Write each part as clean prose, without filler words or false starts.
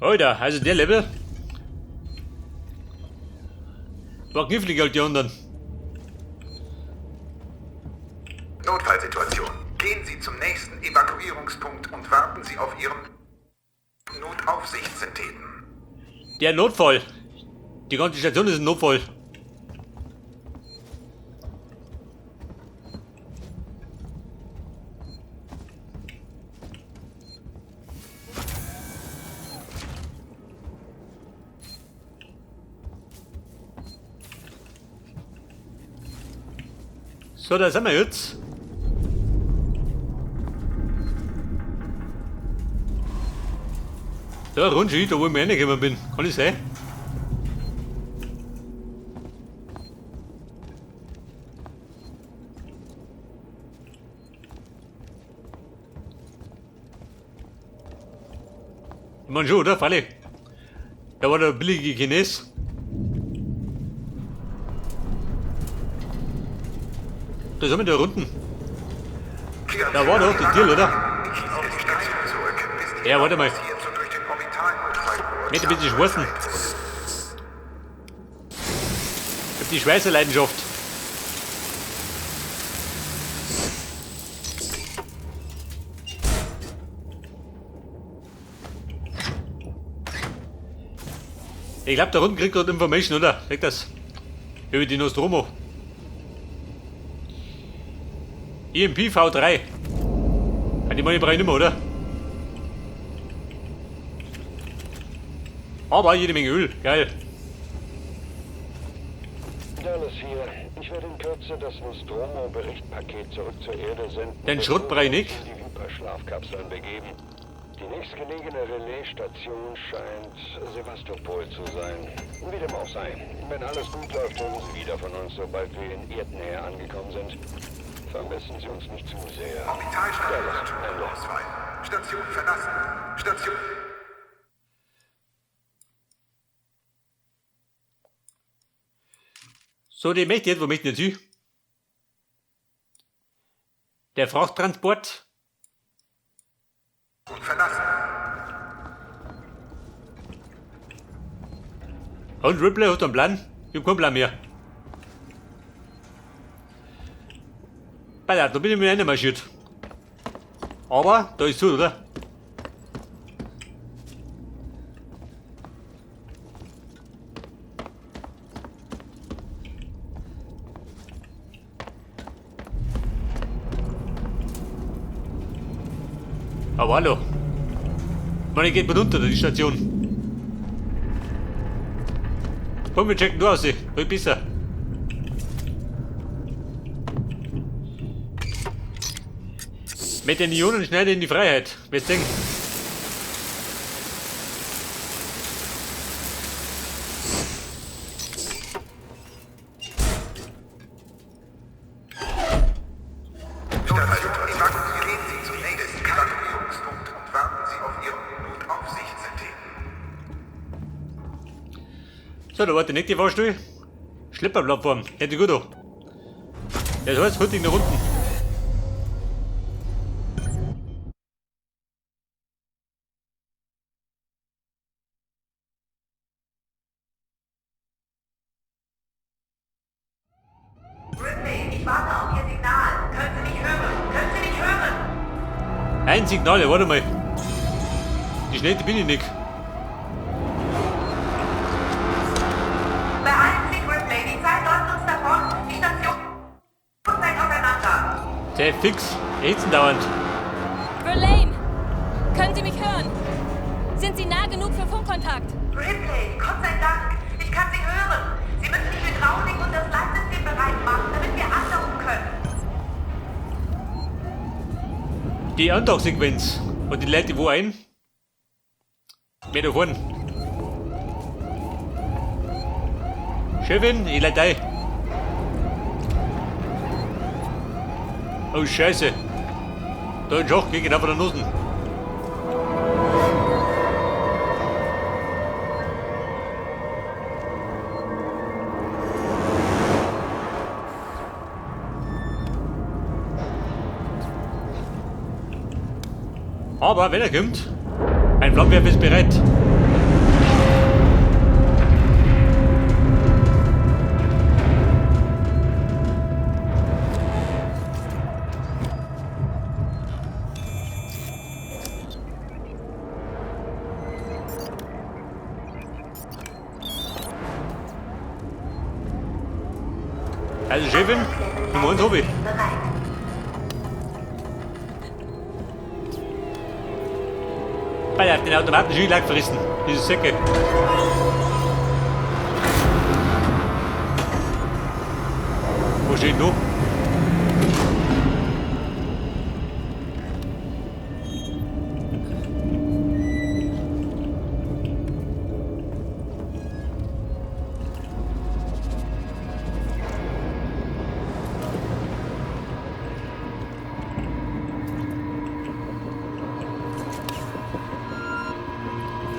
Alter, also der Level war kniffliger als die anderen. Notfallsituation. Gehen Sie zum nächsten Evakuierungspunkt und warten Sie auf Ihren Notaufsichtssyntheten. Der Notfall. Die ganze Station ist ein Notfall. So, da sind wir jetzt. Da rund da wo ich mir reingekommen bin. Kann ich sein? Ich mein schon, oder? Freilich. Da war der billige Chines. Da sind wir da unten. Da war doch der Deal, oder? Ja, warte mal. Mit ein bisschen schweißen. Ich hab die Schweißerleidenschaft. Ich glaube, da unten kriegt gerade Information, oder? Kriegt das? Über die Nostromo. EMP V3. Ja, die meine brauche ich nicht mehr, oder? Aber jede Menge Öl. Geil. Dallas hier. Ich werde in Kürze das Nostromo-Berichtpaket zurück zur Erde senden. Den Schrott brauche ich nicht. In die Hyperschlafkapseln begeben. Die nächstgelegene Relaisstation scheint Sevastopol zu sein. Wie dem auch sei. Wenn alles gut läuft, hören Sie wieder von uns, sobald wir in Erdnähe angekommen sind. Vermissen Sie uns nicht zu sehr. Dallas, Ende. Orbitalstabilisator-Ausfall. Station verlassen. Station. So, die möchte jetzt, wo möchte ich jetzt hin? Der Frachttransport. Und verlassen. Und Ripley hat einen Plan. Ich hab keinen Plan mehr. Alter, da bin ich mit reinmarschiert. Aber da ist zu, oder? Aber hallo. Man, ich geht mit unter die Station. Komm, wir checken du aus. Hol besser. Mit den Ionen schnell in die Freiheit. Wirst sehen. Station evakuieren. Gehen Sie zum nächsten Evakuierungspunkt und warten Sie auf Ihren Notaufsichtssyntheten. So, da war die nächste Fahrstuhl. Schlepperplattform. Hätte gut an. Das heißt, hurtig nach unten. Ripley, ich warte auf Ihr Signal. Können Sie mich hören? Können Sie mich hören? Ein Signal, ja, warte mal. Die schnell bin ich nicht. Beeilen Sie sich, Ripley. Die Zeit läuft uns davon. Die Station fällt auseinander. Sehr fix. Ächzen dauernd. Verlaine! Können Sie mich hören? Sind Sie nah genug für Funkkontakt? Ripley, Gott sei Dank. Ich kann Sie hören. Sie müssen die Hydraulik und das Leitsystem bereit machen, damit wir andocken können. Die Andocksequenz. Und die leite ich wo ein? Mehr da vorne. Chefin, ich leite ein. Oh Scheiße. Da ein Schacht geht genau vor der Nussen. Aber wenn er kommt, ein Flammenwerfer ist bereit. Also Chefin, Nummer 1 hab ich. Bei den Automaten schön lag verrissen. Diese Säcke. Wo steht denn da?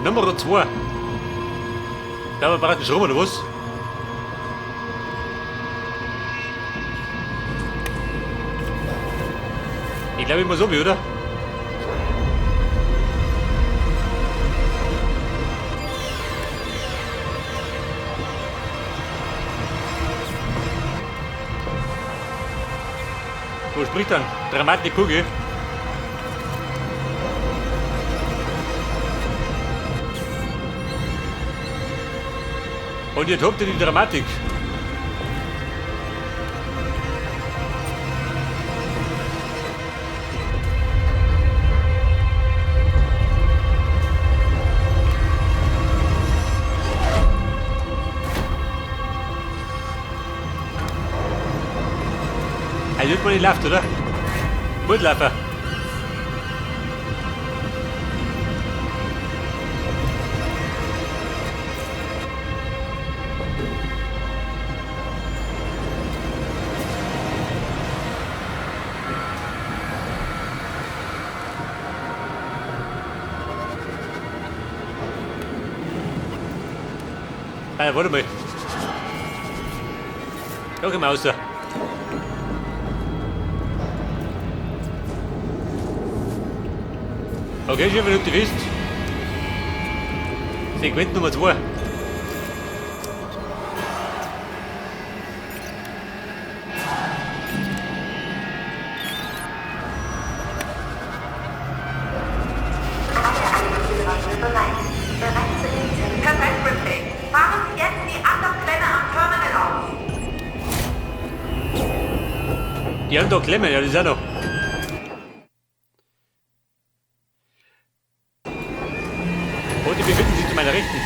Nummer 2. Da haben wir praktisch rum, oder was? Ich glaube, ich muss oben, oder? Wo spricht dann? Dramatik Kugel. Und jetzt habt ihr die Dramatik. Also wird man nicht läuft, oder? Gut laufen. Ah, warte mal. Da kommen wir raus. Okay, schön, wenn du wisst. Sequenz Nummer 2. Perfekt, Ripley. Fahren Sie jetzt die Andockklemme am Terminal auf. Die Andockklemme, ja, die ist auch noch. Und die befinden sich zu meiner Rechten.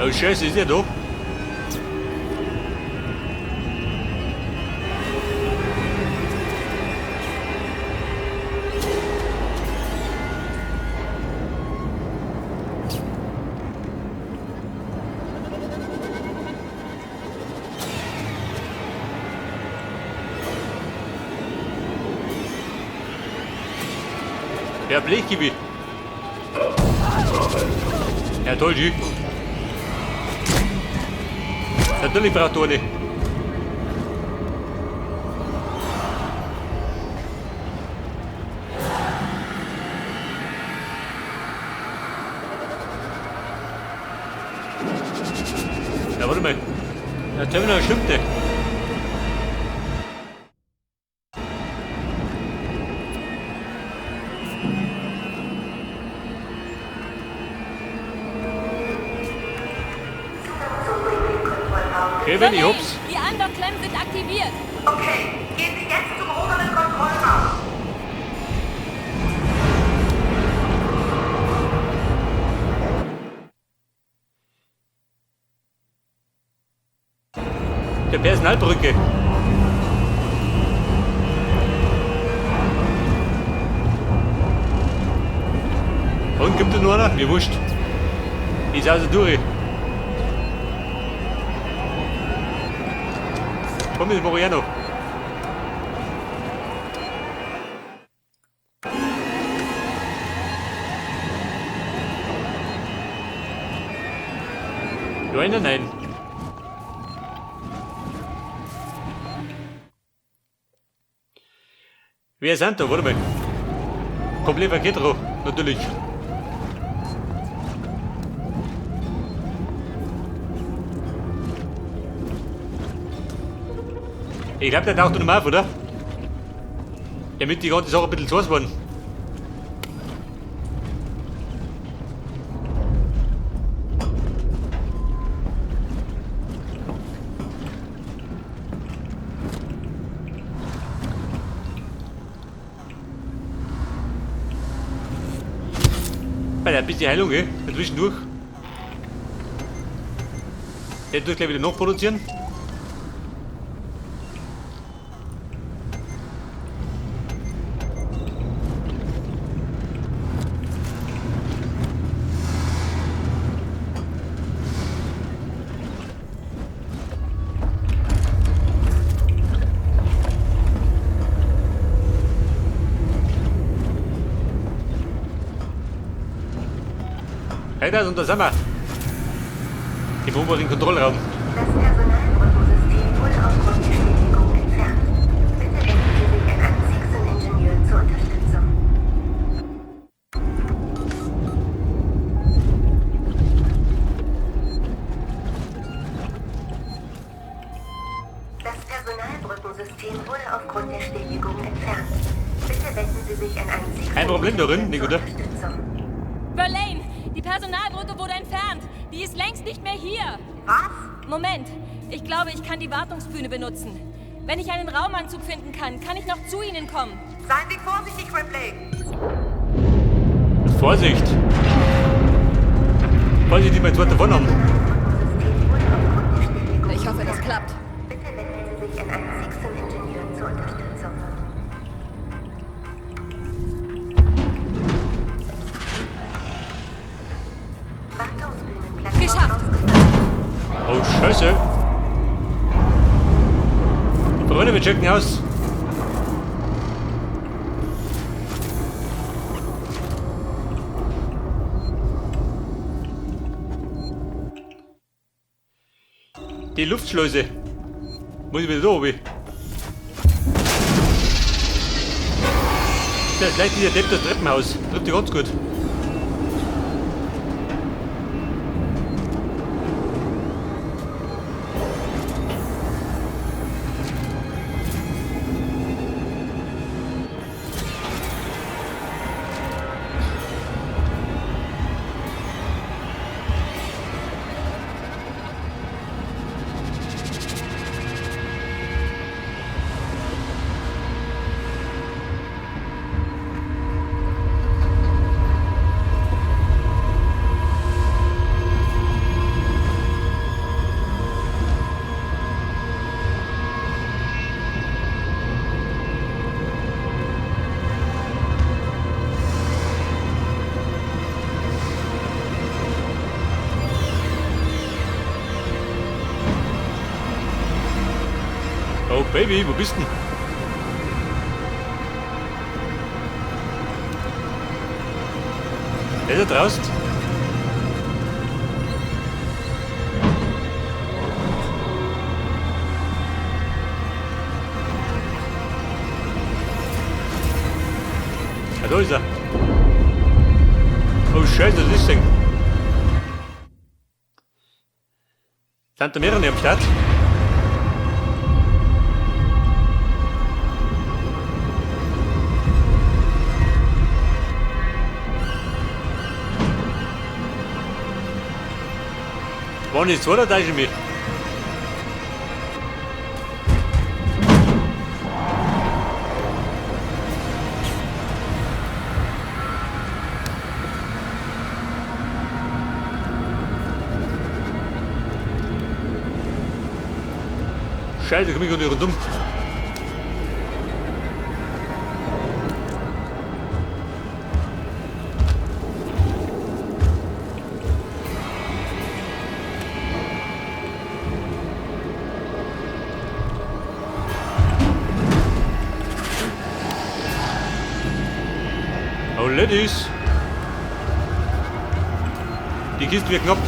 Oh Scheiße, ist der da? Ja, Blechgebiet. Ja, toll, G. Natürlich braucht du eine. Ja, warte mal. Der Terminal stimmt nicht. Okay, wenn ich hab's. Die Andock-Klemmen sind aktiviert. Okay, gehen Sie jetzt zum oberen Kontrollraum. Der Personalbrücke. Und gibt es nur einer? Mir wurscht. Ist also durch. Komm, das mache ich auch noch. Nein, nein. Wer sind da? Warte mal. Komplett verkehrt drauf, natürlich. Ich glaube, der taucht noch auf, oder? Damit die ganze Sache ein bisschen zu waren. Bei der bisschen Heilung, gell? Dazwischendurch. Der tut gleich wieder nachproduzieren. Hey, da und da sind wir. Im oberen Kontrollraum. Das Personalbrückensystem wurde aufgrund der Schädigung entfernt. Bitte wenden Sie sich an einen Seegson-Ingenieur zur Unterstützung. Das Personalbrückensystem wurde aufgrund der Schädigung entfernt. Bitte wenden Sie sich an einen Seegson-Ingenieur Kein Problem darin, nicht, zur oder? Unterstützung. Verlaine, die Personalbrücke wurde entfernt. Die ist längst nicht mehr hier. Was? Moment, ich glaube, ich kann die Wartungsbühne benutzen. Wenn ich einen Raumanzug finden kann, kann ich noch zu Ihnen kommen. Seien Sie vorsichtig, Ripley. Vorsicht! Vorsicht, die mein zweiter davon haben. Personalbrückensystem wurde aufgrund der Schädigung Ich hoffe, das entfernt. klappt. Bitte wenden Sie sich an einen Seegson-Ingenieur zur Unterstützung. Wartungsbühnenplattform Geschafft. ausgefahren. Oh, Scheiße! Freunde, wir checken aus. Die Luftschleuse. Muss ich wieder da oben. Da ist gleich dieser Depp das Treppenhaus. Trifft die ganz gut. Oh Baby, wo bist denn? Der ist da draußen. Ah, da ist er. Oh Scheiße, das ist Ding. Sind da mehrere am Start? Wann ist so, da täusche ich mich. Scheiße, komm ich gar nicht rundum. Oh, Ladies! Die Kiste wird knapp.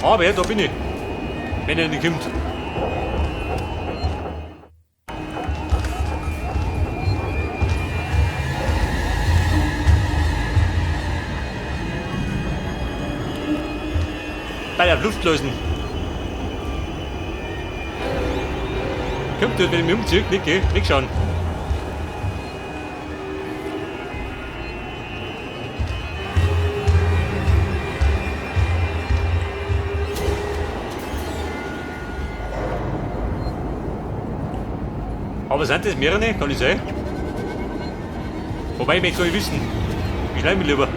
Aber ja, da bin ich. Wenn er nicht kommt. Bei der Luftlösen. Kommt dort, wenn ich mich umziehe, nicht, gell? Nicht schauen. Aber sind das mehrere? Kann ich sein? Wobei, ich möchte gar nicht wissen. Ich schleim mich lieber.